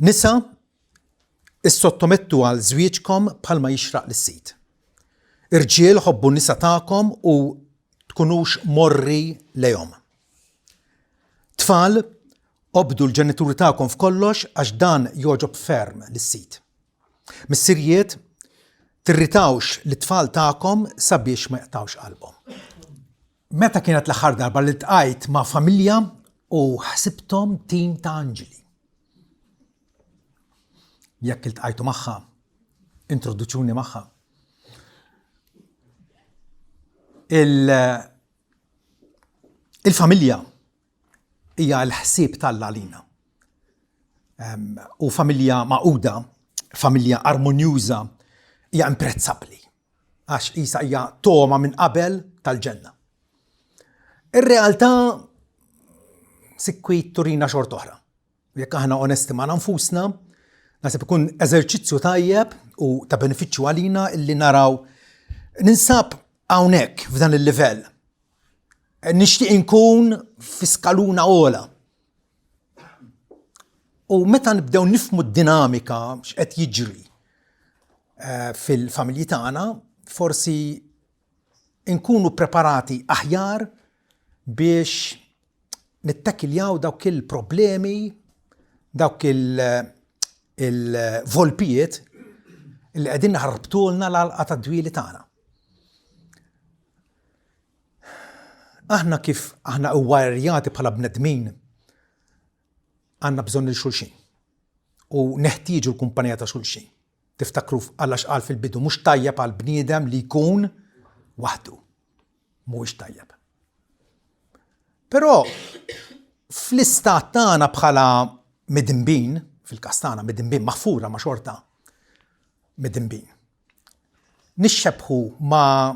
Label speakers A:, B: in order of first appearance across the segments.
A: Nisa, issottomettu għal żwieġkom bħalma jixraq lis-Sid. Irġiel ħobbu n-nisa tagħkom u tkunux morri lejhom. Tfal, obdu l-ġenituri tagħkom f'kollox għax dan jogħġob ferm lis-Sid. Missirijiet, tirritawx lit-tfal tagħkom sabiex ma jaqtgħux qalbhom. Meta kienet l-aħħar darba li ltqajt ma' familja u ħsibthom tim ta' anġli? Jekk iltqajtu magħha, introduċuni magħha. Il-familja hija l-ħsieb t'Alla għalina. U familja maquda, familja armonjuża hija imprezzabbli. Għax qisha hija togħma minn qabel tal-ġenna. Ir-realtà sikwit turina xort oħra. Jekk aħna onesti ma' nfusna, naħseb ikun eżerċizzju tajjeb u ta' benefiċċju għalina illi naraw ninsab hawnhekk f'dan il-livell. Nixtieq inkun fi skaluna ola. U meta nibdew nifmu d-dinamika x'qed jiġri eh, fil-familji tagħna, forsi nkunu preparati aħjar biex nittakiljaw dawk il-problemi, dawk il-volpijiet li qegħdin naħarbtulna l-għalqa tad-dwieli tagħna. Aħna kif aħna wwarjati bħala bnedmin għandna bżonn lil xulxin u neħtieġu l-kumpanija ta' xulxin. Tiftakru Alla x'qal fil-bidu, mhux tajjeb għal bniedem li jkun waħdu. Mhuwiex tajjeb. Però fl-istat tagħna bħala midinbin, fil-każ tagħna midinbin maħfura ma' xorta midinbin. Nixxebħu ma'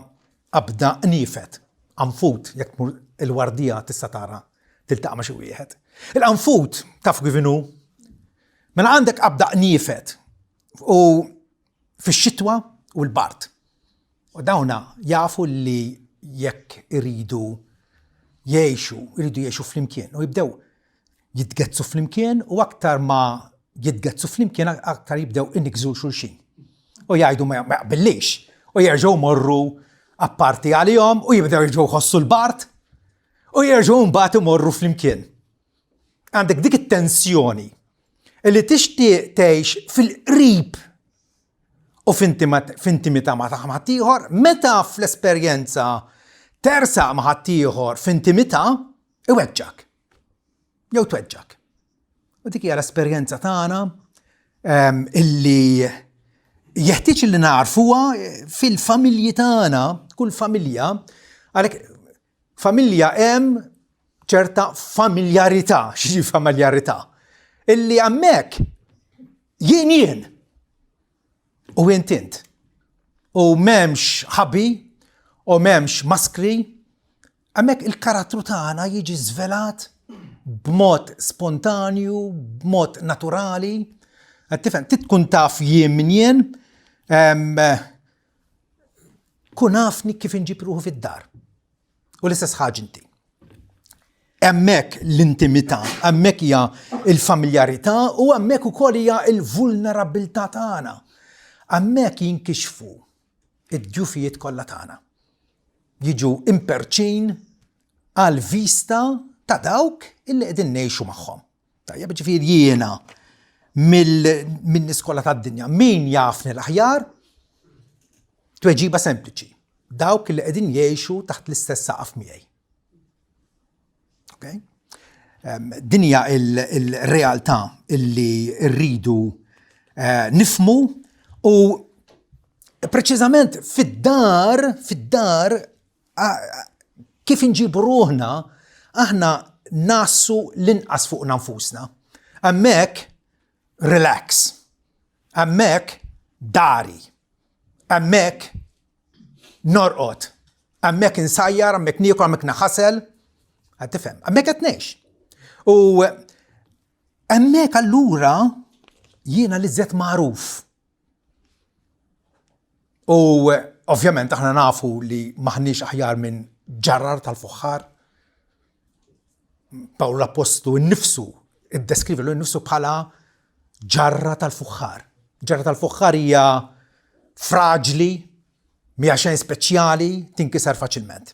A: qabda qniefed, qanfud, jekk tmur il-wardija tista' tara tiltaqa' ma' xi wieħed. Il-qanfud taf kif inhu? Mela għandek qabda qniefed u fix-xitwa u l-bard. U dawna jafu li jekk iridu jgħixu, iridu jgħixu flimkien u jibdew jitgezzu flimkien u aktar ma jitgezzu flimkien aktar jibdew inigżu xulxin. U jgħidu ma jaqbillix. U jerġgħu morru apparti għalihom u jibdew jerġgħu jħossu l-bart u jerġgħu mbagħad imorru flimkien. Għandek dik it-tensjoni li tixtieq tgħix fil-qrib u f'intimità ma' ħaddieħor, meta fl-esperjenza tersaq ma' ħaddieħor f'intimità, iweġġak. Jew tweġġak. U dik hija l-esperjenza tagħna ehm, illi jeħtieġ li narfuha fil-familji tagħna, kull familja, għalhekk familja hemm ċerta familjarità, xi familjarità, illi hemmhekk jien jien u int int. U m'hemmx ħabi u m'hemmx maskri, hemmhekk il-karattru tagħna jiġi żvelat b'mod spontanju, b'mod naturali. Qed tifhem, trid tkun taf jien min jien, kun afni kif inġib ruħu fid-dar. U l-istess ħaġa inti. Hemmhekk l-intimità, hemmhekk hija l-familjarità u hemmhekk ukoll hija l-vulnerabilità tagħna. Hemmhekk jinkixfu id-djufijiet kollha tagħna. Jiġu imperċin għal vista ta' dawk illi qegħdin ngħixu magħhom. Tajjeb, ġifieri jiena minn iskola tad-dinja, min jafni l-aħjar? Tweġiba sempliċi. Dawk li qegħdin jgħixu taħt l-istess saqaf miegħi. Okay? Din hija il-realtà illi rridu eh, nifmu u preċiżament fid-dar, fid-dar kif inġibu ruħna, aħna nassu l-inqas fuqna nfusna. Hemmhekk relax. Hemmhekk dari. Hemmhekk norqod. Hemmhekk insajjar, hemmhekk niekol, hemmhekk naħasel. Qed tifhem, hemmhekk qed ngħix. U hemmhekk allura jiena li żed magħruf. U ovvjament aħna nafu li maħniex aħjar minn ġarrar tal-fuħħar. Pawl l-Appostlu nnifsu iddeskrivi l nnifsu bħala ġarra tal-fuħħar. Ġarra tal-fuħħar hija fraġli, mija xejn speċjali, tinkiser faċilment.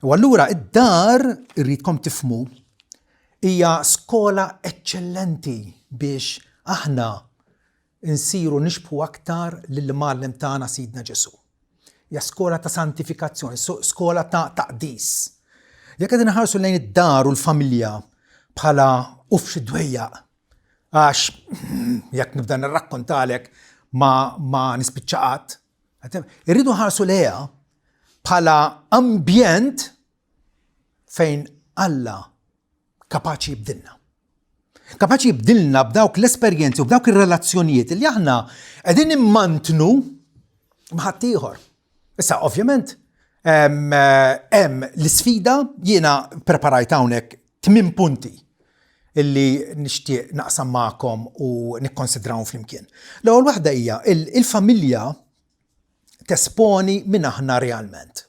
A: U allura id-dar irridkom tifmu hija skola eċċellenti biex aħna nsiru nixbħu aktar lill-Imgħallem tagħna Sidna Ġesù. Hija skola ta' santifikazzjoni, skola ta' taqdis. Jekk qegħdin inħarsu lejn id-dar u l-familja bħala uf xi dwejjaq, għax jekk nibda nirrakkontalek ma, ma nispiċċa qatt. Irridu nħarsu lejha bħala ambjent fejn Alla kapaċi jibdilna. Kapaċi jibdilna b'dawk l-esperjenzi u b'dawk ir-relazzjonijiet li aħna qegħdin immantnu ma' ħaddieħor. Issa, ovvjament, hemm l-isfida jiena preparajt hawnhekk tmien punti illi nixtieq naqsam magħkom u nikkonsidrawhom flimkien. L-ewwel waħda hija il-familja tesponi min aħna realment.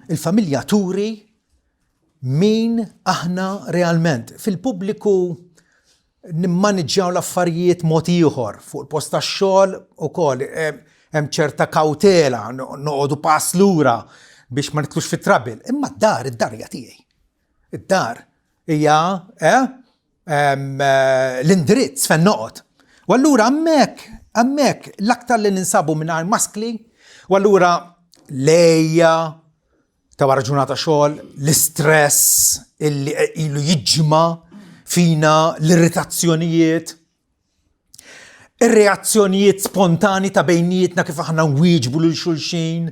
A: Il-familja turi min aħna realment. Fil-pubbliku nimmaniġġjaw l-affarijiet mod ieħor fuq il-post tax-xogħol ukoll eh, hemm ċerta kawtela, noqogħdu pass lura biex ma nitlux fit-trabil. Imma d-dar, id-dar hija tiegħi. Id-dar hija eh, l-indirizz fejn noqgħod. U allura hemmhekk, hemmhekk l-aktar li ninsabu mingħajr maskli, u allura lejja ta' wara ġurnata xogħol, l-istress illi ilu jiġma fina, l-irritazzjonijiet, ir-reazzjonijiet spontani ta' bejnietna kif aħna nwieġbu lil xulxin,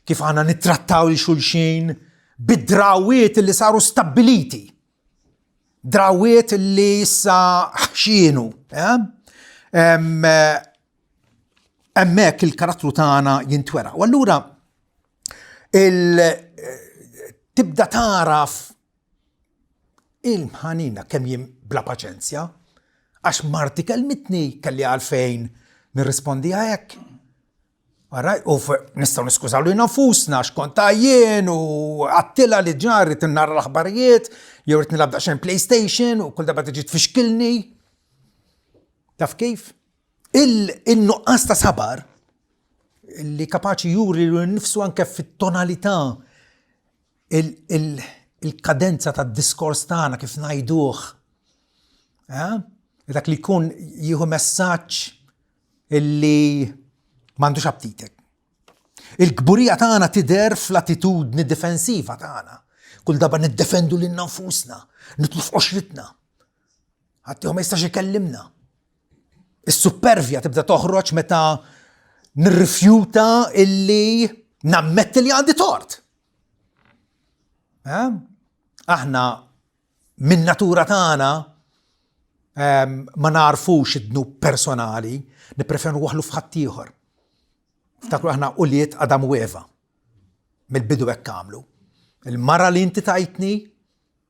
A: kif aħna nittrattaw lil xulxin, bid-drawiet li saru stabbiliti. Drawiet li issa ħxienu. Eh? Hemmhekk il-karattru tagħna jintwera. U allura il tibda taraf il-ħanina kemm jien bla paċenzja, għax marti kelmitni kelli għalfejn nirrispondiha hekk. U nistgħu niskużaw li nafusna għax kont għajjien u għattila li ġar rrid nara l-aħbarijiet, jew rrid nilgħab daqsxejn PlayStation u kull darba tiġi tfixkilni. Taf kif? Il-nuqqas ta' sabar li kapaċi juri l nifsu anke fit-tonalità il-kadenza tad-diskors tagħna kif ngħiduh. Eh? Dak li jkun jieħu messaġġ illi m'għandux aptitek. Il-kburija tagħna tidher fl-attitudni difensiva tagħna. Kull darba niddefendu lil nfusna, nitlu f'qoxritna. Ħadd ma jistax ikellimna. Is-suppervja tibda toħroġ meta nirrifjuta illi nammetti li għandi tort. Eh? Aħna minn natura tagħna ehm, ma narfux id-dnub personali, nippreferu waħlu f'ħaddieħor. Ftakru aħna ulied Adam u Eva. Mill-bidu hekk għamlu. Il-mara li inti tajtni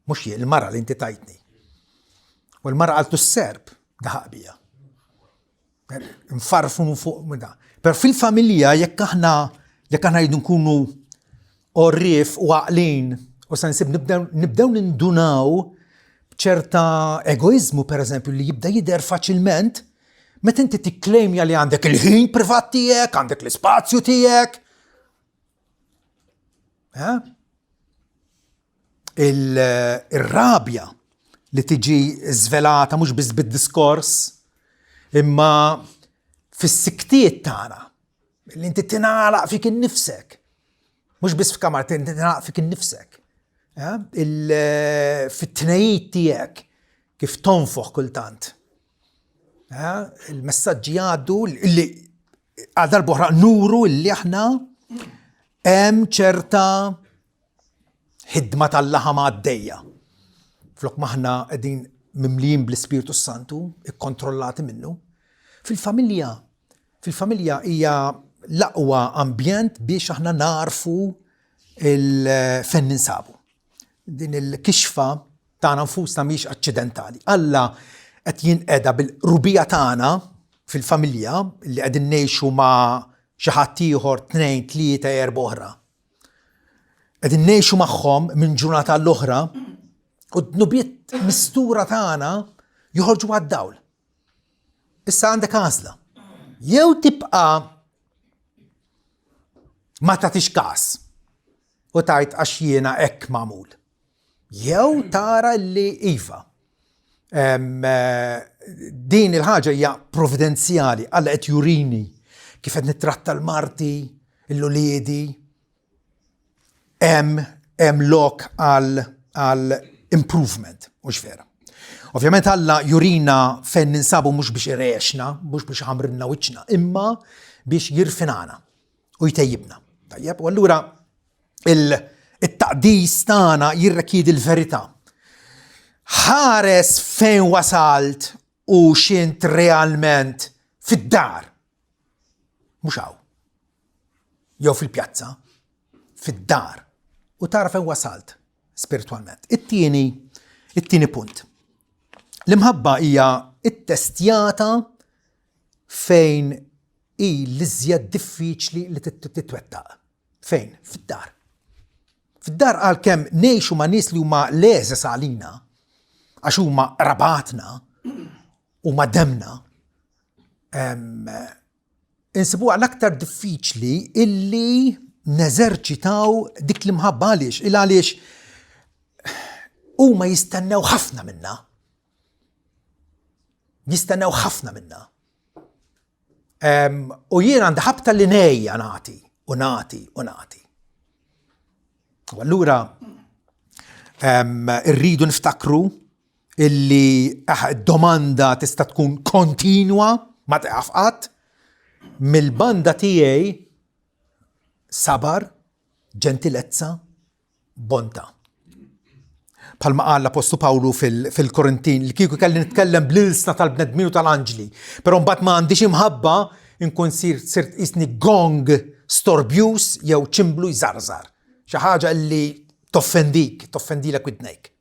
A: Mhux jien, il-mara li inti tajtni. U l-mara qaltu s-serp daħaq bija. Nfarfu minn fuq minn da. Per fil-familja jekk aħna jekk aħna jridu nkunu orrif u għaqlin u sensib nibdew nindunaw b'ċerta egoizmu per eżempju li jibda jidher faċilment meta inti tikklejmja li għandek il-ħin privat tiegħek, għandek l-ispazju tiegħek. Eh? Il-rabja li tiġi żvelata mhux biss bid-diskors imma fis-siktiet tagħna li inti tingħalaq fik innifsek. Mhux biss f'kamar tingħalaq fik innifsek. Eh? Fit-tnejjid tiegħek kif tonfoħ kultant. Eh? Il-messaġġi jgħaddu li għal darb'oħra nuru li aħna hemm ċerta ħidma tal-laħam għaddejja. Flok maħna qegħdin mimlijin bl-Ispirtu Santu, ikkontrollati minnu. Fil-familja, fil-familja hija l-aqwa ambjent biex aħna narfu il-fejn ninsabu. Din il-kixfa tagħna nfusna mhix aċċidentali. Alla qed jinqeda bil-qrubija tagħna fil-familja li qegħdin ngħixu ma' xi ħadd ieħor tnejn, tlieta, erba' oħra. Qegħdin ngħixu magħhom minn ġurnata għall-oħra u d-dnubiet mistura tagħna Joħorġu għad-dawl. Issa għandek għażla. Jew tibqa' ma tagħtix każ u tajt għax jiena hekk magħmul. Jew tara li iva. Din il-ħaġa hija providenzjali, Alla qed jurini kif qed nittratta l-marti, l-uliedi, hemm hemm lok għal għal improvement, mhux vera. Ovvjament Alla jurina fejn ninsabu mhux biex irexna, mhux biex ħamrinna wiċċna, imma biex jirfinana u jtejjibna. Tajjeb, u allura il-taqdis tagħna jirrekjiedi l-verità. Ħares fejn wasalt u xint realment fid-dar. Mhux hawn. Jew fil-pjazza, fid-dar. U tara fejn wasalt spiritwalment. It-tieni, it-tieni punt. L-imħabba hija ittestjata fejn hi l-iżjed diffiċli li titwettaq. Fejn? Fid-dar. Fid-dar għalkemm ngħixu ma' nies li huma leżes għalina, għax huma qrabatna, huma demna, insibuha l-aktar diffiċli illi neżerċitaw dik l-imħabba għaliex, il għaliex huma jistennew ħafna minna. Jistennew ħafna minna. U jien għandi ħabta li nejja nagħti u nagħti u nagħti. U allura irridu niftakru illi eh, domanda tista' tkun kontinwa ma taqaf qatt mill-banda tiegħi sabar, ġentilezza, bontà. Bħalma qal l-Apostlu Pawlu fil-Korintin li kieku kelli nitkellem bl-ilsna tal-bnedmin u tal-anġli, però mbagħad ma għandix imħabba nkun sir sirt isni gong storbjus jew ċimblu jżarżar. Xi ħaġa li toffendik, toffendilek widnejk.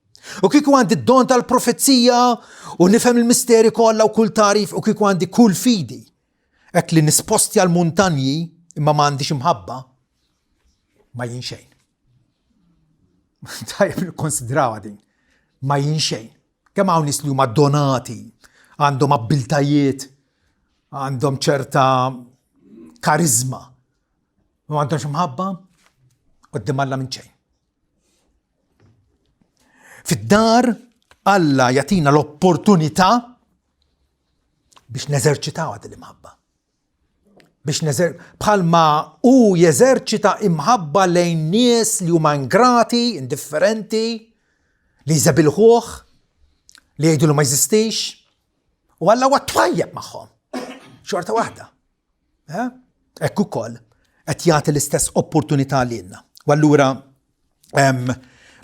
A: U kieku għandi d-don tal-profezija u nifhem il-misteri kollha u kull tarif u kieku għandi kull fidi. Hekk li nispostja l-muntanji imma ma għandix imħabba, ma jien xejn. Tajjeb nikkonsidrawha din. Ma jien xejn. Kemm hawn nies li huma donati, għandhom abbiltajiet, għandhom ċerta karizma. Ma għandhomx imħabba, qoddim Alla minn xejn. Fid-dar Alla jagħtina l-opportunità biex neżerċitaw din l-imħabba. Biex neżer bħalma hu jeżerċita imħabba lejn nies li huma ingrati, indifferenti, li jżebilħuh, li jgħidu li ma jeżistix, u Alla huwa twajjeb magħhom. Xorta waħda. Eh? Hekk ukoll qed jagħti l-istess opportunità lilna. U allura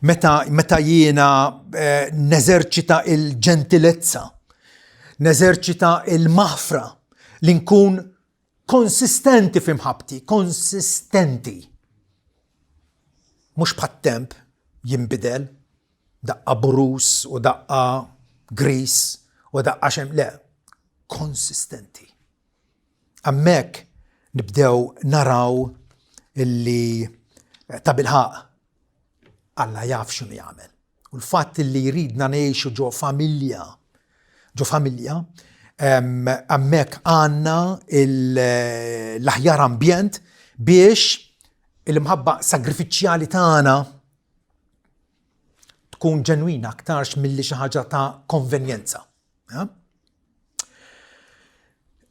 A: meta, meta jiena eh, neżerċita il-ġentilezza, neżerċita il-maħfra li nkun konsistenti fi mħabbti, konsistenti. Mhux bħat-temp jinbidel, daqqa brus u daqqa gris u daqqa xem, le, konsistenti. Hemmhekk nibdew naraw illi tabilħaqq Alla jaf x'inhu jagħmel. U l-fatt li jridna ngħixu ġo familja, ġo familja, hemmhekk għandna l-aħjar ambjent biex il-mħabba sagrifiċjali tagħna tkun ġenwina aktarx milli xi ħaġa ta' konvenjenza.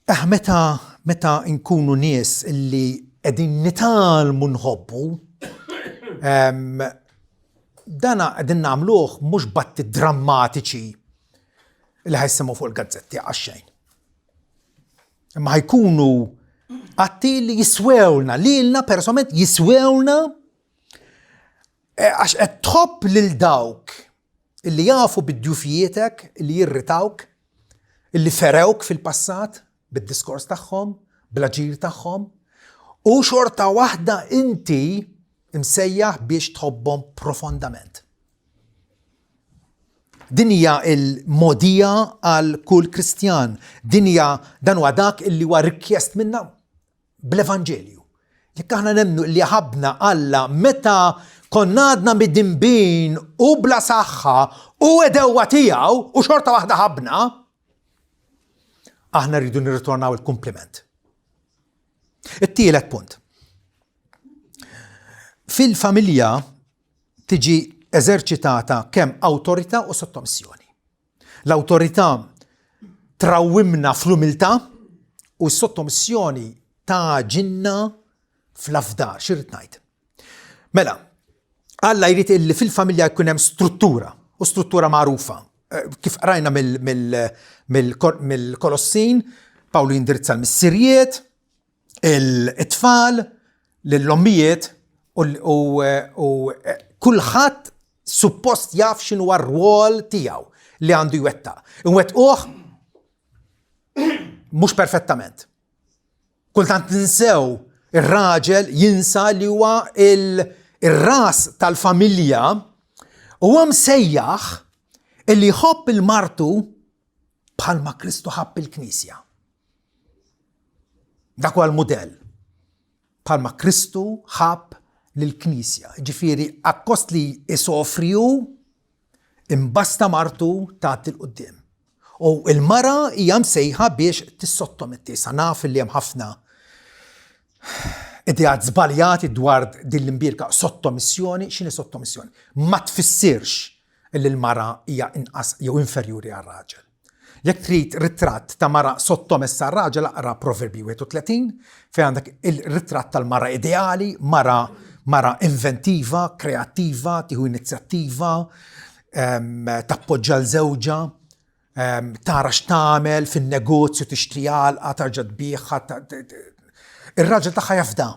A: Eh, meta meta nkunu nies illi qegħdin nitgħallmu nħobbu, dana qegħdin nagħmluh mhux batti drammatiċi li ħajsemmu fuq il-gazzetti għax xejn. Imma ħajkunu atti li jiswewlna, lilna personalment jiswewlna eh, għax qed tħobb lil dawk illi jafu bid-djufijietek, illi jirritawk, illi ferewk fil-passat bid-diskors tagħhom, bl-aġir tagħhom, u xorta waħda inti msejjaħ biex tħobbhom profondament. Din hija l-mogħdija għal kull Kristjan. Din hija dan huwa dak illi huwa rikjest minna bl-Evanġelju. Jekk aħna nemmnu li ħabna Alla meta Konna għadna midinbin u bla saħħa u għedewwa tiegħu u xorta waħda ħabbna, aħna rridu nirritornaw il-kumpliment. It-tielet punt. Fil-familja tiġi eżerċitata kemm awtorità u sottomissjoni. L-awtorità trawwimna fl-umiltà u s-sottomissjoni tagħġinna fl-afdar. Xi rrid ngħid? Mela, Alla jrid illi fil-familja jkun hemm struttura u struttura magħrufa. Eh, kif qrajna mill-Kolossin, Pawlu jindirizza l-missirijiet, it-tfal, l-ommijiet u eh, kulħadd suppost jaf x'inhu r-rwol tiegħu li għandu jwettaq. Inwettquh mhux perfettament. Kultant ninsew ir-raġel jinsa li huwa il-ras tal-familja huwa msejjaħ illi jħobb il-martu bħalma Kristu ħabb il-Knisja. Dak huwa l-mudell. Bħalma Kristu ħabb lill-Knisja. Ġifieri akkost li isofri hu Imbasta martu tgħaddi 'l quddiem. U l-mara hija msejħa biex tissottometti. Sa naf li hemm ħafna ideat żbaljati dwar din l-imbierka sottomissjoni. X'inhi sottomissjoni? Ma tfissirx li l-mara hija inqas jew inferjuri għar-raġel. Jekk trid ritratt ta' mara sottomessa għar-raġel aqra Proverbji 31 fejn għandek il-ritratt tal-mara ideali, mara mara inventiva, kreattiva, tieħu inizjattiva, ehm, tappoġġa l żewġha, ehm, tara x'tagħmel fin-negozju tixtri għalqa, tarġa' tbigħha. Ir-raġel tagħha jafda.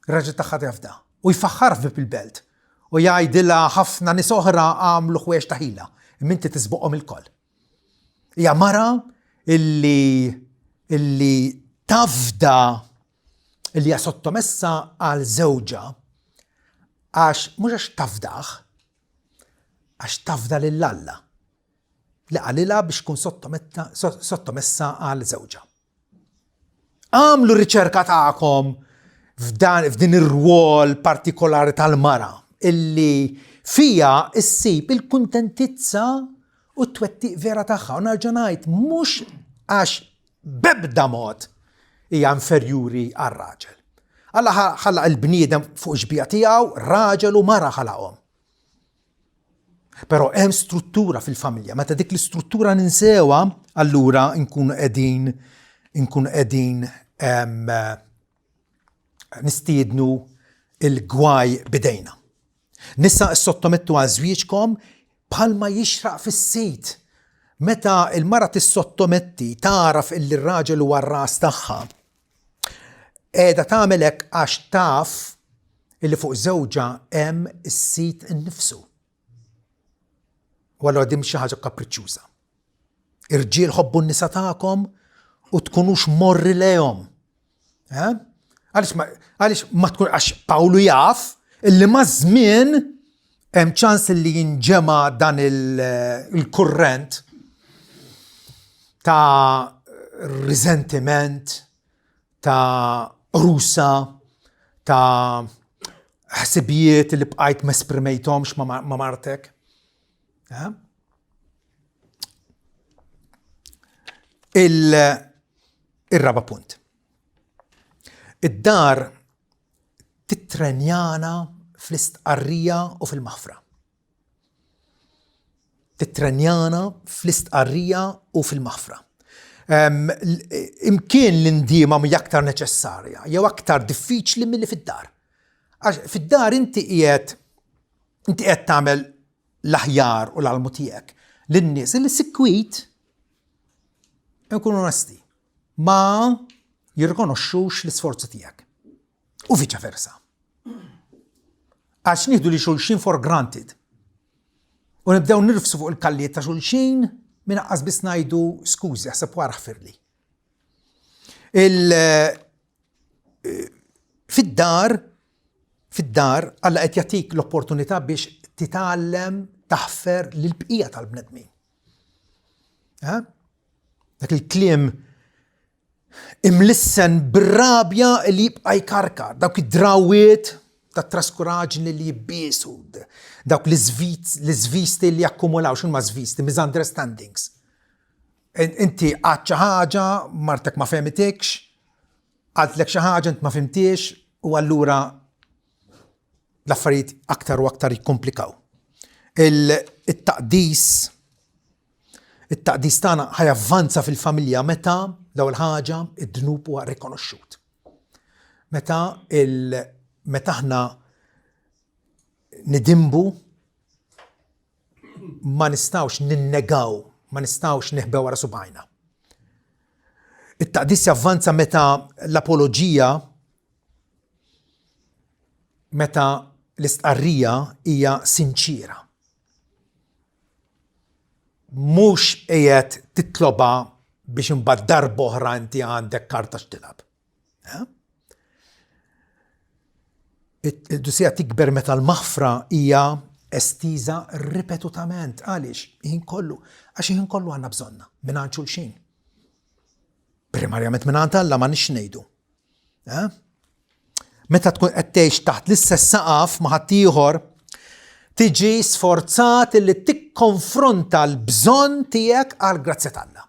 A: Ir-raġel tagħha jafda. U jfaħħar f'bib il-belt. U jgħidilha ħafna nies oħra għamlu ħwejjeġ ta' ħila, imma inti tisboqhom ilkoll. Hija mara illi illi tafda illi hija sottomessa għal żewġha għax mhux għax tafdah, għax tafda lil Alla li qalilha biex tkun sottomessa għal żewġha. Għamlu riċerka tagħkom f'din ir-rwol partikolari tal-mara illi fija issib il-kuntentizza u t-twettiq vera tagħha. U nerġa' ngħid mhux għax b'ebda mod hija inferjuri għar-raġel. Alla ħalaq il-bniedem fuq xbija tiegħu, raġel u mara ħalaqhom. Però hemm struttura fil-familja, meta dik l-istruttura ninsewha, allura nkunu qegħdin nkunu qegħdin nistiednu il-gwaj bidejna. Nisa sottomettu għal żwieġkom bħalma jixraq fis-sit. Meta il-mara tissottometti tagħraf illi r-raġel huwa r-ras tagħha, Qiegħda tagħmel hekk għax taf illi fuq żewġha hemm is-sid innifsu. U allura din xi ħaġa kapriċċjuża. Irġiel ħobbu n-nisa tagħkom u tkunux morri lejhom. Eh? Għaliex ma għaliex ma tkun għax Pawlu jaf illi ma' żmien hemm ċans li jinġema dan il-kurrent ta' riżentiment, ta' qrusa, ta' ħsibijiet li bqajt ma esprimejthomx ma' martek. Eh? Il-raba punt. Id-dar tittrenjana fl-istqarrija u fil-maħfra. Tittrenjana fl-istqarrija u fil-maħfra. Imkien l-indiema mhija aktar neċessarja jew aktar diffiċli milli fid-dar. Għax fid-dar inti qiegħed inti qiegħed tagħmel l-aħjar u l-almu tiegħek lin-nies li sikwit nkunu onesti ma jirrikonoxxux l-isforzi tiegħek. U viċa versa. Għax nieħdu li xulxin for granted. U nibdew nirfsu fuq il-kallijiet ta' xulxin minn aqqas biss ngħidu skużi, ħseb wara ħfirli. Il eh, fid-dar fid-dar Alla qed jagħtik l-opportunità biex titgħallem taħfer lill-bqija tal-bnedmin. Eh? Dak il-kliem imlissen bir-rabja li jibqa' jkarkar, dawk id-drawiet Ta' traskuraġni li jibbiesu, dawk l-iżvisti li jakkumulaw, x'inhuma żvisti, misunderstandings. Inti għad xi ħaġa, martek ma fehmitekx, qaltlek xi ħaġa int ma fimtiex u allura l-affarijiet aktar u aktar jikkomplikaw. Il-taqdis it-taqdis tagħna ħajavvanza fil-familja meta l-ewwel ħaġa id-dnub huwa rikonoxxut. Meta il meta aħna nidimbu ma nistgħux ninnegaw, ma nistgħux neħbew wara subgħajna. It-taqdis javvanza meta l-apoloġija meta l-istqarrija hija sinċiera. Mhux qiegħed titloba biex imbagħad darb'oħra inti għandek karta x'tilgħab. Eh? Il-dusija tikber meta l-maħfra hija estiża ripetutament. Għaliex? Ħin kollu. Għax ħin kollu għandna bżonna minn għand xulxin. Primarjament minn għand Alla ma nix ngħidu. Eh? Meta tkun qed tgħix taħt l-istess saqaf ma' ħaddieħor, tiġi sforzat li tikkonfronta l-bżonn tiegħek għal grazzja t'Alla.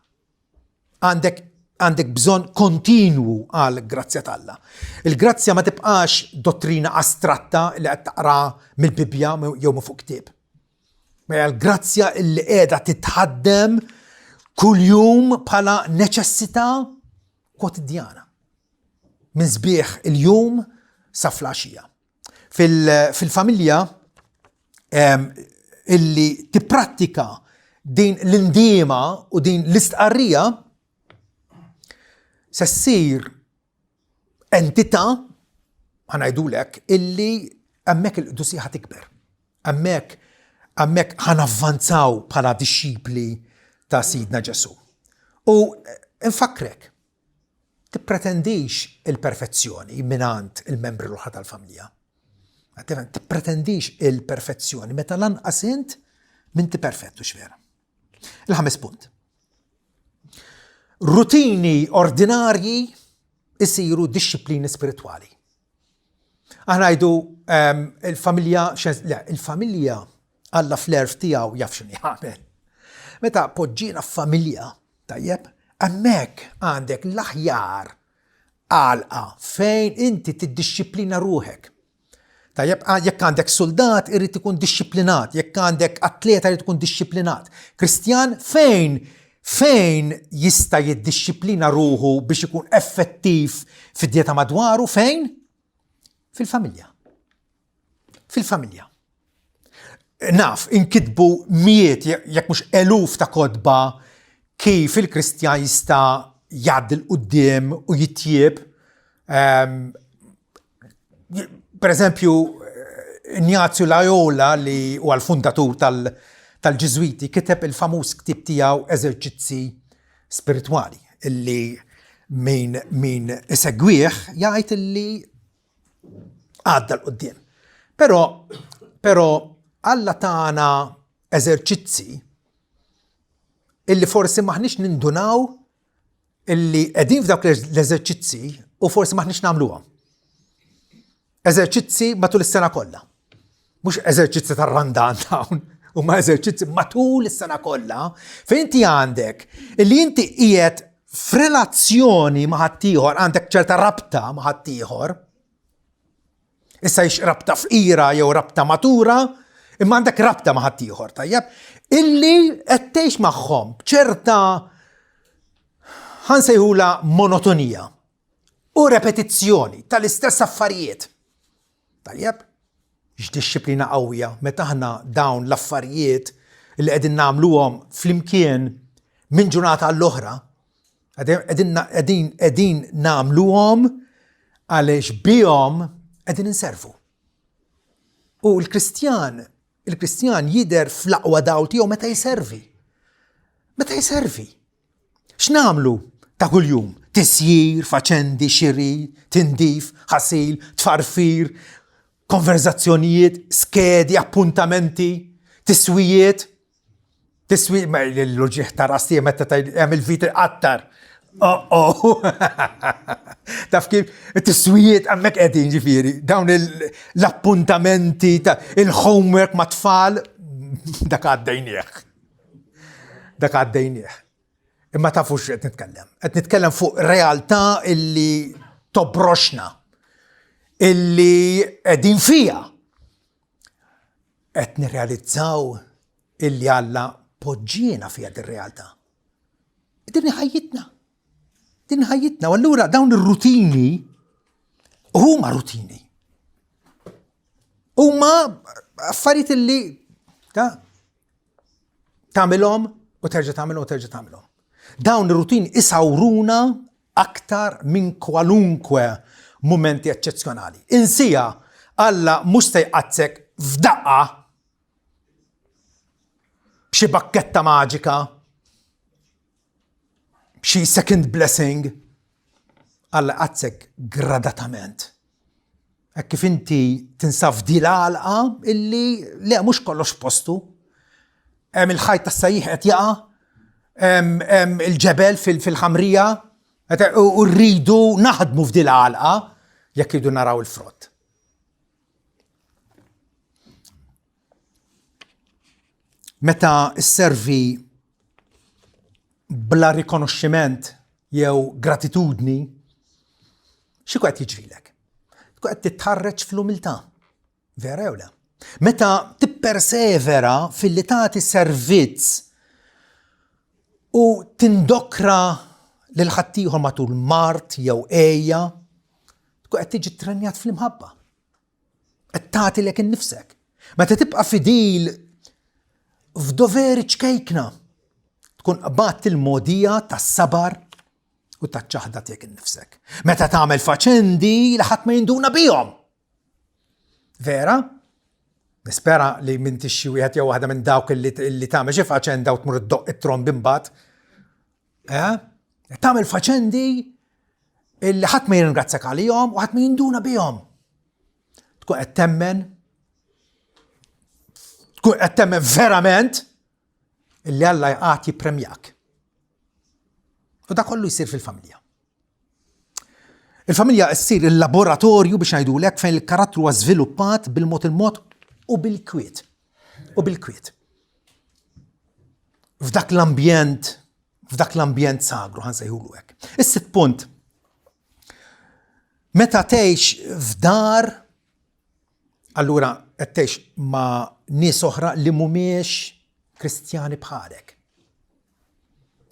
A: Għandek għandek bżonn kontinwu għal grazzja t'Alla. Il-grazzja ma tibqax dottrina astratta li qed taqra mill-Bibbja jew minn fuq ktieb. Ma hija l-grazzja li qiegħda titħaddem kuljum bħala neċessità kwotidjana. Minn sbieħ il-jum sa flaxija. Fil-familja illi tipprattika din l-indiema u din l-istqarrija se ssir entità ħanajdulek illi hemmhekk il-qdusija ħa tikber. Hemmhekk hemmhekk ħanavvanzaw bħala dixxipli ta' Sidna Ġesù. U nfakkrek, Tippretendix il-perfezzjoni mingħand il-membri l-oħra tal-familja. Tippretendix il-perfezzjoni meta lanqas int m'inti perfett hux vera. Il-ħames punt. Rutini ordinarji isiru dixxiplini spiritwali. Aħna ngħidu ehm, il-familja, le, il-familja Alla fl-erf tiegħu jaf x'inhu jagħmel. Meta poġġina f'familja, tajjeb, hemmhekk għandek l-aħjar għalqa fejn inti tiddixxiplina ruħek. Tajjeb, jekk għandek soldat irid ikun dixxiplinat, jekk għandek atleta irid ikun dixxiplinat. Kristjan fejn fejn jista' jiddixxiplina ruħu biex ikun effettiv fid-dieta madwaru fejn? Fil-familja. Fil-familja. Naf, inkitbu mijiet, jekk mhux eluf ta' kotba kif il-Kristjan jista' jgħaddi 'l quddiem u jitjieb. Ehm, per eżempju, Ignazio Loyola li huwa l-fundatur tal-Ġiżwiti kiteb il-famuż ktieb tiegħu Eżerċizzi Spiritwali illi min min isegwih jgħid illi għadda l-qoddim. Però, però Alla tana eżerċizzi illi forsi maħniex nindunaw illi qegħdin f'dawk l-eżerċizzi u forsi maħniex nagħmluhom. Eżerċizzi matul is-sena kollha. Mhux eżerċizzi tar-randan dawn, huma eżerċizzi matul is-sena kollha fejn inti għandek illi inti qiegħed f'relazzjoni ma' ħaddieħor, għandek ċerta rabta ma' ħaddieħor. Issa jiex rabta fqira jew rabta matura, imma għandek rabta ma' ħaddieħor, tajjeb, illi qed tgħix magħhom b'ċerta ħansejħula monotonija u repetizzjoni tal-istess affarijiet. Tajjeb, x'dixxiplina qawwija meta aħna dawn l-affarijiet li qegħdin nagħmluhom flimkien minn ġurnata għall-oħra, qegħdin qegħdin nagħmluhom għaliex bihom qegħdin inservu. U l-Kristjan, il-Kristjan jidher fl-aqwa dawl tiegħu meta jservi. Meta jservi. X'nagħmlu ta' kuljum? Tisjir, faċendi, xiri, tindif, ħasil, tfarfir, konverzazzjonijiet, skedi, appuntamenti, tiswijiet. Tiswi, l-uġieħ ta' rasi meta hemm il-vit iqattar. Oh, oh. Taf kif it-tiswijiet hemmhekk qegħdin ġifieri, dawn l-appuntamenti, il-homework ma' tfal, dak għaddejnieh. Dak għaddejnieh. Imma tafux qed nitkellem. Qed nitkellem fuq realtà illi tobroxna, illi qegħdin fija. Qed nirrealizzaw illi Alla poġġiena fiha dir-realtà. Din ħajjitna. Din ħajjitna. U allura dawn ir-rutini huma rutini. Huma affarijiet illi ta' tagħmilhom u terġa' tagħmilhom u terġa' tagħmilhom. Dawn ir-rutini isawruna aktar minn kwalunkwe mumenti eċċezzjonali. Insija Alla mhux se jqazzek f'daqqa b'xi bakketta maġika, b'xi second blessing, Alla jqaddsek gradatament. Hekk kif inti tinsab f'di l-għalqa illi le mhux kollox postu. Hemm il-ħajt tas-sajjiħ qed jaqa', hemm il-ġebel fil-ħamrija, u rridu naħdmu f'di l-għalqa jekk irridu naraw il-frott. Meta sservi bla rikonoxximent jew gratitudni, xi qed jiġrilek? Tkun qed titħarreġ fl-umiltà. Vera jew le? Meta tippersevera filli tagħti servizz u tindokra lil ħaddieħor matul mard jew għeja, tkun qed tiġi ttrenjat fl-imħabba. Qed tagħti lek innifsek. Meta tibqa' fidil f'doveri ċkejkna, tkun qbadt il-mogħdija tas-sabar u taċ-ċaħda tiegħek innifsek. Meta tagħmel faċendi li ħadd ma jinduna bihom. Vera? Nispera li m'intix xi wieħed jew waħda minn dawk li tagħmel xi faċenda u tmur iddoqq it-trombi mbagħad. Eh? Tagħmel faċendi illi ħadd ma jirringrazzjak għalihom u ħadd ma jinduna bihom. Tkun qed temmen tkun qed temmen verament illi Alla jqgħad jippremjak. U da kollu jsir fil-familja. Il-familja ssir il-laboratorju biex ngħidulek fejn il-karattru huwa żviluppat bil-mod il-mod u bil-kwiet. U bil-kwiet. F'dak l-ambjent f'dak l-ambjent sagru ħansejħulu hekk. Is-sitt punt. Meta tgħix f'dar, allura qed tgħix ma' nies oħra li mhumiex Kristjani bħalek.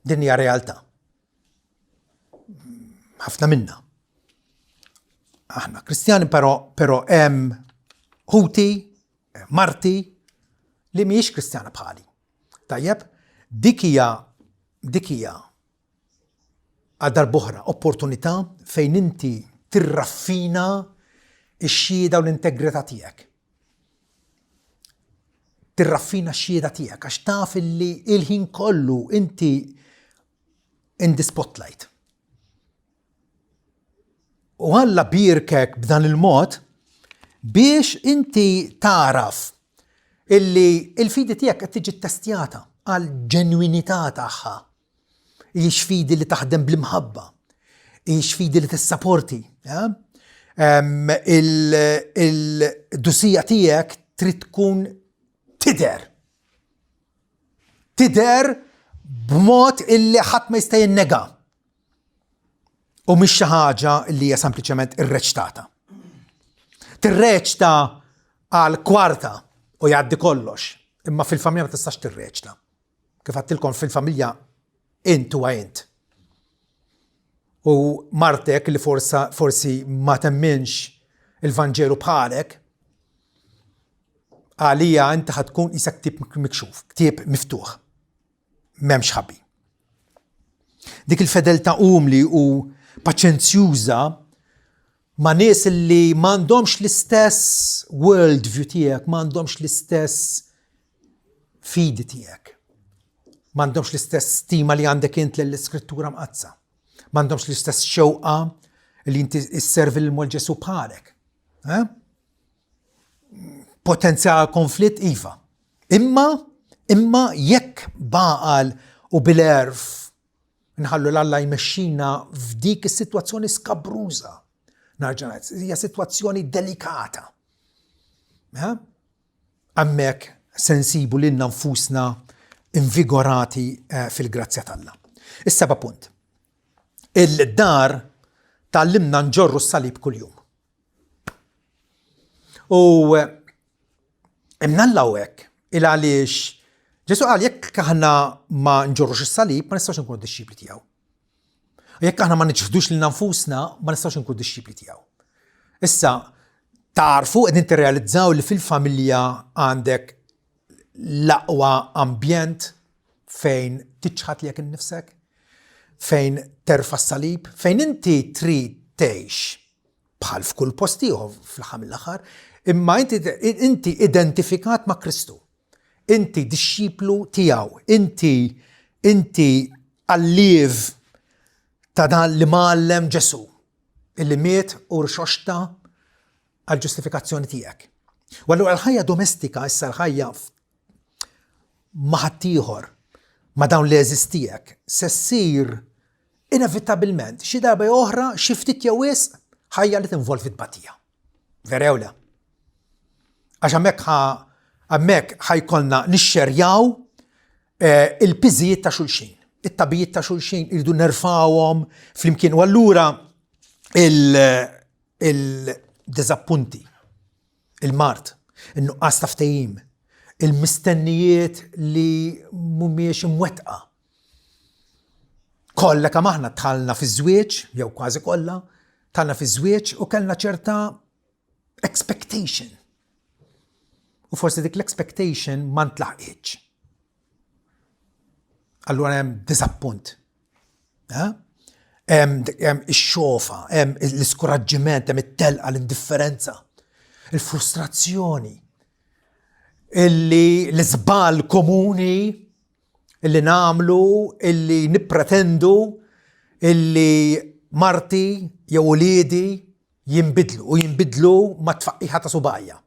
A: Din hija realtà. Ħafna minna. Aħna Kristjani però però hemm ħuti, marti li mhijiex Kristjana bħali. Tajjeb, dik hija dik hija għal darb'oħra opportunità fejn inti tirraffina x-xhieda u l-integrità tiegħek. Tirraffina x-xhieda tiegħek għax taf illi il-ħin kollu inti in the spotlight. U Alla bierkek b'dan il-mod biex inti tagħraf illi il-fidi tiegħek qed tiġi ttestjata għal ġenwinità tagħha. Hijiex fidi li taħdem bl-imħabba, hijiex fidi li tissaporti. Il-dusija tiegħek trid tkun tidher. Tidher b'mod illi ħadd ma jista' jinnega. U mhix xi ħaġa li hija sempliċement irreċtata. Tirreċta għal kwarta u jgħaddi kollox, imma fil-familja ma tistax tirreċta. Kif għattilkom fil-familja int huwa int. U martek li forsa, forsi ma temminx il-Vanġelu bħalek, għalija inti ħatkun isek ktieb mikxuf, ktieb miftuħ. M'hemmx ħabi. Dik il-fedeltà umli u paċenzjuża ma' nies li m'għandhomx l-istess world view tiegħek, m'għandhomx l-istess fidi tiegħek. M'għandhomx l-istess stima li għandek int lill-Iskrittura Mqaddsa. M'għandhomx l-istess xewqa li inti sservi lil Mulej Ġesù bħalek. Eh? Potenzjal konflitt iva. Imma, imma jekk b'għaqal u bil-għerf Nħallu 'l Alla jmexxina f'dik is-sitwazzjoni skabruża. Narġa' ngħid, hija sitwazzjoni delikata. Hemmhekk se nsibu lilna nfusna invigorati eh, fil-grazzja t'Alla. Is-seba' punt. Il-dar tgħallimna nġorru s-salib kuljum. U eh, imnalla u hekk, il għaliex Ġesu qal jekk aħna ma nġorrux is-salib ma nistgħux nkunu dixxipli tiegħu. U jekk aħna ma niċħdux lil nfusna ma nistgħux nkunu dixxipli tiegħu. Issa tarfu qegħdin tirrealizzaw li fil-familja għandek l-aqwa ambjent fejn tiċħad lilek innifsek, fejn terfa' s-salib, fejn inti trid tgħix bħal f'kull post ieħor fl-aħħar mill-aħħar, imma inti, inti identifikat ma' Kristu. Inti dixxiplu tiegħu, inti inti alliev ta' dan li mgħallem Ġesu, illi miet u rxoxta għall-ġustifikazzjoni tiegħek. U allura l-ħajja domestika issa l-ħajja ma' ħaddieħor, ma' dawn l-għeżież tiegħek, se ssir inevitabilment xi darba jew oħra xi ftit jew wisq ħajja li tinvolvi tbatija. Vera jew le? Għax hemmhekk hemmhekk ħajkollna nixxerjaw eh, il-piżijiet ta' xulxin, it-tabijiet ta' xulxin irridu nerfawhom flimkien. U allura il-diżappunti, il-mard, in-nuqqas ta' ftehim, il-mistennijiet li mhumiex imwettqa. Kollha kemm aħna dħalna fiż-żwieġ, jew kważi kollha, dħalna fiż-żwieġ u kellna ċerta expectation. U forsi dik l-expectation ma ntlaħqitx. Allura hemm diżappunt. Hemm ix-xofa, hemm l-iskuraġġiment, hemm it-telqa, l-indifferenza, il-frustrazzjoni, illi l-iżball komuni illi nagħmlu, illi nippretendu illi marti jew uliedi jinbidlu u jinbidlu ma tfaqqiħa ta' subajja.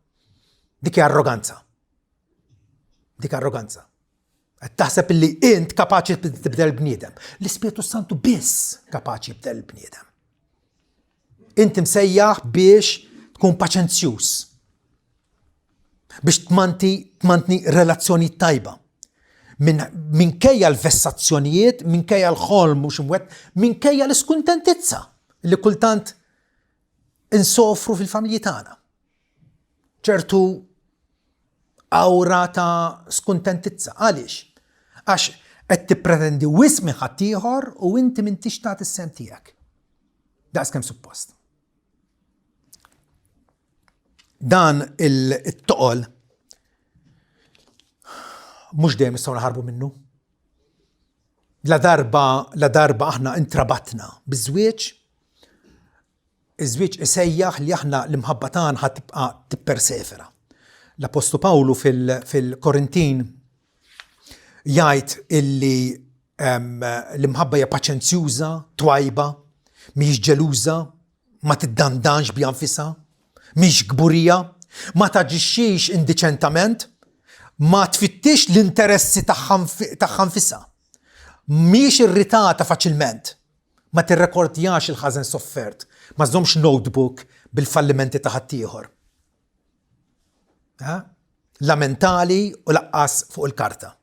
A: Dik hija arroganza. Dik arroganza. Qed taħseb illi int kapaċi tibdel bniedem. L-Ispirtu Santu biss kapaċi jibdel bniedem. Inti msejjaħ biex tkun paċenzjuż. Biex tmanti tmantni relazzjoni tajba. Min, minkejja l-vessazzjonijiet, minkejja l-ħolm mhux imwett, minkejja l-iskuntentizza li kultant insofru fil-familji tagħna. Ċertu awra ta' skuntentizza. Għaliex? Għax qed tippretendi wisq minn ħaddieħor u inti m'intix tagħti s-sehem tiegħek. Daqs kemm suppost. Dan il-toqol mhux dejjem nistgħu naħarbu minnu. La darba, la darba aħna intrabatna biż-żwieġ, Iż-żwieġ isejjaħ li aħna l-imħabba tagħna ħa tibqa' tippersevera. L-Appostlu Pawlu fil-Korintin jgħid illi l-imħabba hija paċenzjuża, twajba, mhijiex ġeluża, ma tiddandanx biha nfisha, mhix kburija, ma taġixxix indiċentament, ma tfittix l-interessi tagħha nfisha, mhijiex irritata faċilment, Ma tirrekordjax il-ħażen soffert, ma żżommx notebook bil-fallimenti ta' ħaddieħor. La mentali u laqqas fuq il-karta.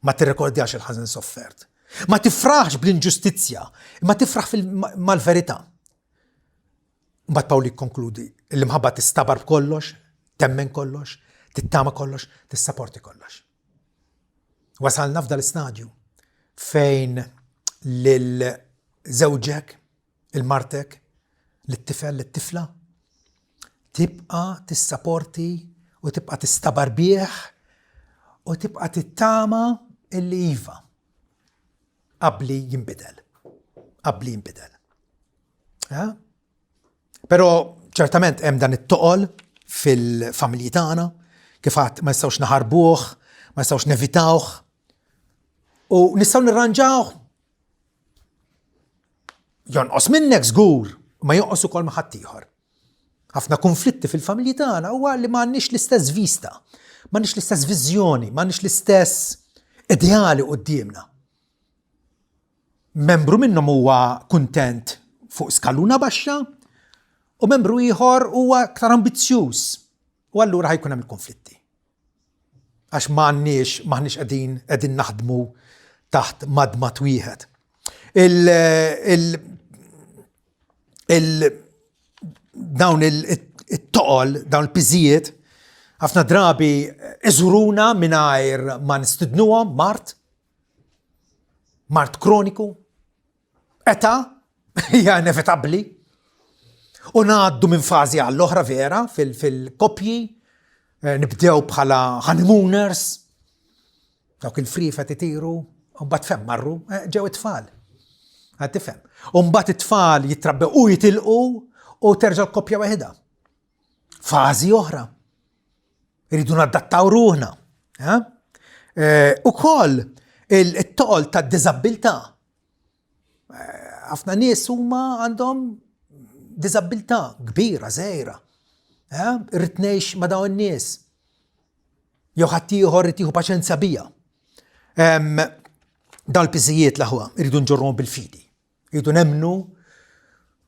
A: Ma tirrekordjax il-ħażen soffert. Ma tifraħx bl-inġustizzja, imma tifraħ mal-verità. Mbagħad Pawlu jikkonkludi l-imħabba tistabar b'kollox, temmen kollox, tittama kollox, tissaporti kollox. Wasalna f'dal istadju fejn lil żewġek, il-martek, lit-tifel, lit-tifla, tibqa' tissaporti u tibqa' tistabar bih u tibqa' tittama illi iva qabli jinbidel. Qabli jinbidel. Però ċertament hemm dan it-toqol fil-familji tagħna, kif għad ma nistgħux naħarbuh, ma nistgħux nevitawh. U nistgħu nirranġawh. Jonqos minnek żgur, ma jonqos ukoll ma' ħaddieħor. Ħafna konflitti fil-familji tagħna huwa li m'għandniex l-istess vista, m'għandniex l-istess viżjoni, m'għandniex l-istess ideali quddiemna. Membru minnhom huwa kuntent fuq skaluna baxxa u membru ieħor huwa aktar ambizzjuż u allura ħajkun hemm il-konflitti. Għax m'għandniex m'aħniex qegħdin qegħdin naħdmu taħt madmat wieħed. Il, il, il, dawn it-toqol, dawn il-piżijiet, ħafna drabi iżuruna mingħajr ma nistidnuhom mart, mart kroniku, età hija inevitabbli. U ngħaddu minn fażi għall-oħra vera fil-koppji, eh, nibdew bħala honeymooners, dawk il-friefet itiru, u mbagħad fem marru, eh, ġew it-tfal. Għad tifhem. U mbagħad it-tfal jitrabbew u jitilqu u terġa' l-koppja waħedha. Fażi oħra. Irridu nadattaw ruħna. Eh? eh, ukoll il-toqol ta' diżabbiltà. Eh, ħafna nies huma għandhom diżabbiltà kbira, żgħira. Eh, irrid ngħix ma' dawn in-nies. Jew ħaddieħor irid jieħu paċenzja bija. Dawn il-piżijiet l-aħwa irridu nġorruhom bil-fidi. Irridu nemmnu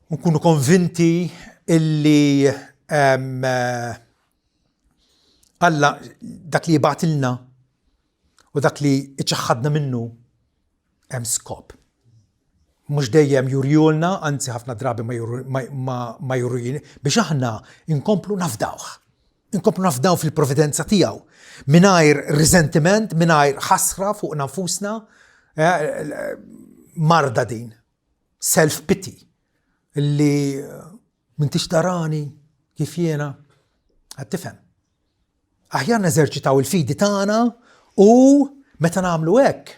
A: u nkunu konvinti illi Alla dak li jibgħatilna u dak li iċaħħadna minnu hemm skop. Mhux dejjem jurjulna, anzi ħafna drabi ma jurjulna, biex aħna inkomplu nafdawh. Inkomplu nafdaw fil-providenza tiegħu. Mingħajr riżentiment, mingħajr ħasra fuq nfusna, eh, marda din. Self-pity. Li eh, m'intix tarani kif jiena. Qed tifhem. Aħjar neżerċitaw il-fidi tagħna u meta nagħmlu hekk,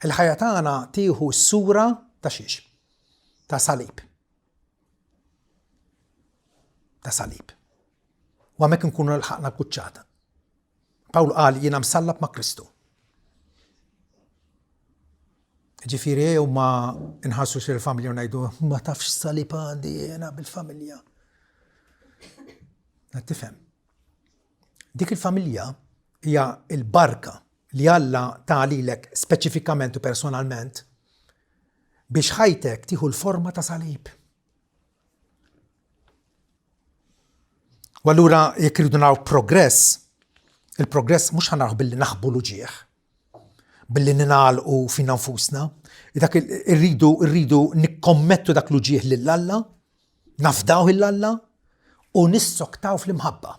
A: il-ħajja tagħna tieħu s-sura ta' xiex? Ta' salib. Ta' salib. U hemmhekk nkunu lħaqna l-quċċata. Pawlu qal jiena msallab ma' Kristu. Ġifieri jew ma nħassu xi l-familja u ngħidu ma tafx salib għandi jiena bil-familja. Tifhem. Dik il-familja hija l-barka li Alla ta lilek speċifikament u personalment biex ħajtek tieħu l-forma ta' salib. U allura jekk irridu naraw progress, il-progress mhux ħa billi naħbu l-uġieħ, billi ninagħlqu fina nfusna, dak irridu irridu nikkommettu dak l-uġieħ lil Alla, nafdaw lil Alla u nissoktaw fl-imħabba.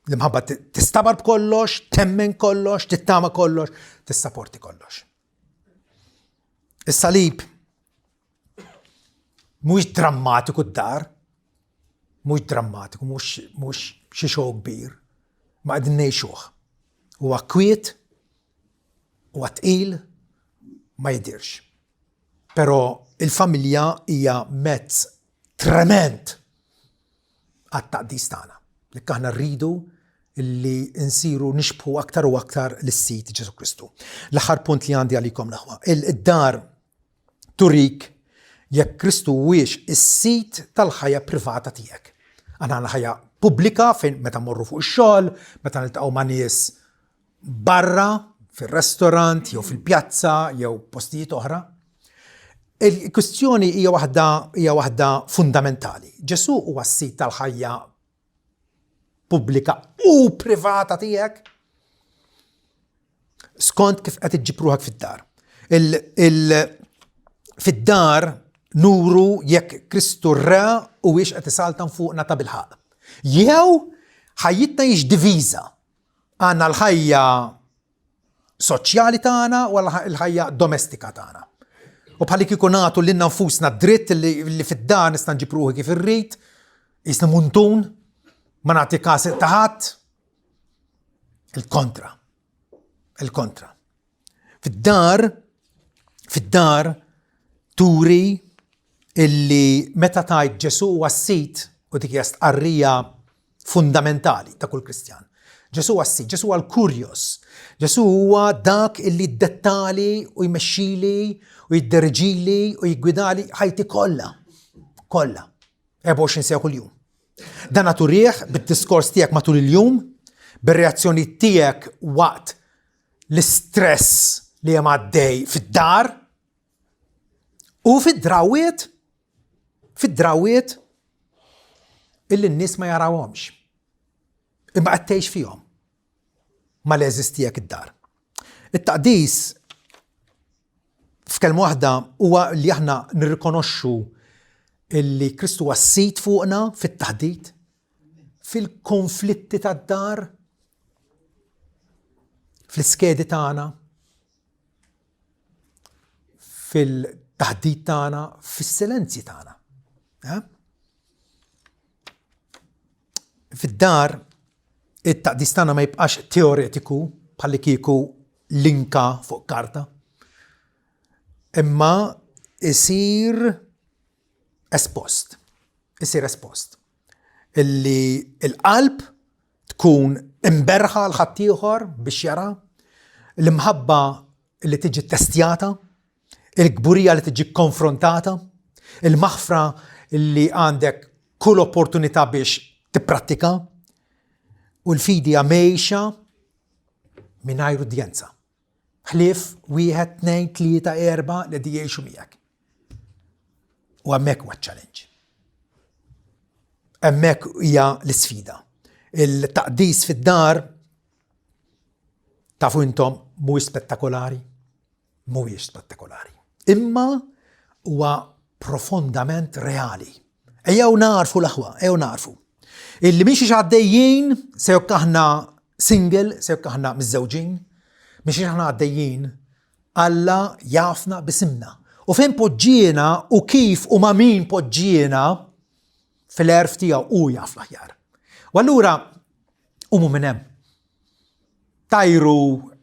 A: L-imħabba tistabar b'kollox, temmen kollox, tittama kollox, tissaporti kollox. Is-salib mhuwiex drammatiku d-dar, mhux drammatiku, mhux xi xow kbir, ma qegħdin ngħixuh. Huwa kwiet, huwa tqil, ma jidirx. Però il-familja hija mezz trement għat-taqdis tagħna. Jekk aħna rridu li nsiru nixbħu aktar u aktar lis-Sid Ġesu Kristu. L-aħħar punt li għandi għalikom l-aħwa. Il-dar turik jekk Kristu huwiex is-sid tal-ħajja privata tiegħek. Aħna għandna ħajja pubblika fejn meta morru fuq ix-xogħol, meta niltaqgħu ma' nies barra, fir-restaurant, jew fil-pjazza, jew postijiet oħra. Il-kwistjoni hija waħda hija waħda fundamentali. Ġesù huwa s-sid tal-ħajja pubblika u privata tiegħek skont kif qed iġġib ruħek fid-dar. Fid-dar nuru jekk Kristu r-re u wiex qed isaltan fuqna ta' bilħaq. Jew ħajjitna hix diviża. Għandna l-ħajja soċjali tagħna u l-ħajja domestika tagħna. U bħalli kieku nagħtu lilna nfusna dritt li, li fid-dar nista' nġib ruħi kif irrid, jisni muntun, ma nagħti każ ta' ħadd. Il-kontra. Il-kontra. Fid-dar, fid-dar turi illi meta tajt Ġesu huwa s-sid u dik hija stqarrija fundamentali ta' kull Kristjan. Ġesu huwa s-sid, Ġesu huwa l-kurjos. Ġesu huwa dak illi dettali u jmexxili u jidderiġili u jiggwidali ħajti kollha. Kollha. 24 siegħa kuljum. Dan turih bid-diskors tiegħek matul il-jum, bir-reazzjoni tiegħek waqt l-istress li hemm għaddej fid-dar. U fid-drawiet, fid-drawiet illi n-nies ma jarawhomx. Imma qed tgħix fihom mal-għeżież tiegħek id-dar. It-taqdis f'kelma waħda huwa li aħna nirrikonoxxu illi Kristu huwa s-sid fuqna fit-taħdit, fil-konflitti tad-dar, fl-iskedi tagħna, fil-taħdit tagħna, fis-silenzji tagħna. Eh? Fid-dar, it-taqdis tagħna ma jibqax teoretiku bħalli kieku linka fuq karta. Imma isir espost. Isir espost. Illi il-qalb tkun imberħa l ħaddieħor biex jara, l-imħabba li tiġi testjata, il-kburija li tiġi konfrontata, il-maħfra li għandek kull opportunità biex tipprattika, u l-fidi mgħejxa mingħajr udjenza. Ħlief wieħed, tnejn, tlieta, erba' li di jgħixu miegħek. U hemmhekk huwa challenge. Hemmhekk hija l-isfida. Il-taqdis fid-dar tafu intom mhuwiex spettakolari, mhuwiex spettakolari. Imma huwa profondament reali. Ejjew narfu l-aħwa, ejjew narfu. Illi minn xiex għaddejjin, se jekk aħna single, se jekk aħna miżżewġin, minn xiex aħna għaddejjin, Alla jafna bisimna. U fejn poġġiena u kif u ma' min poġġiena fil-erf tiegħu u jaf l-aħjar. U allura umu minn hemm. Tajru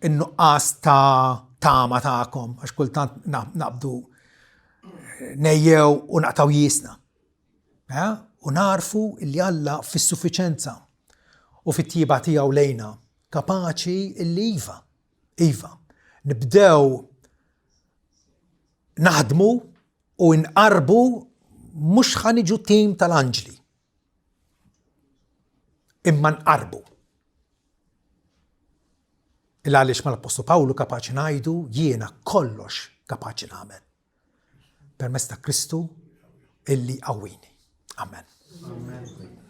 A: n-nuqqas ta' tama tagħkom għax kultant naqbdu nejjew u naqtaw jisna. Eh? U narfu li Alla fis-suffiċenza u fit-tjieba tiegħu lejna kapaċi illi iva, iva, nibdew naħdmu u nqarbu mhux ħa niġu tim tal-anġli. Imma nqarbu. Il għaliex mal-Appostlu Pawlu kapaċi ngħidu jiena kollox kapaċi nagħmel. Permezz ta' Kristu illi qawwini. Amen. Amen.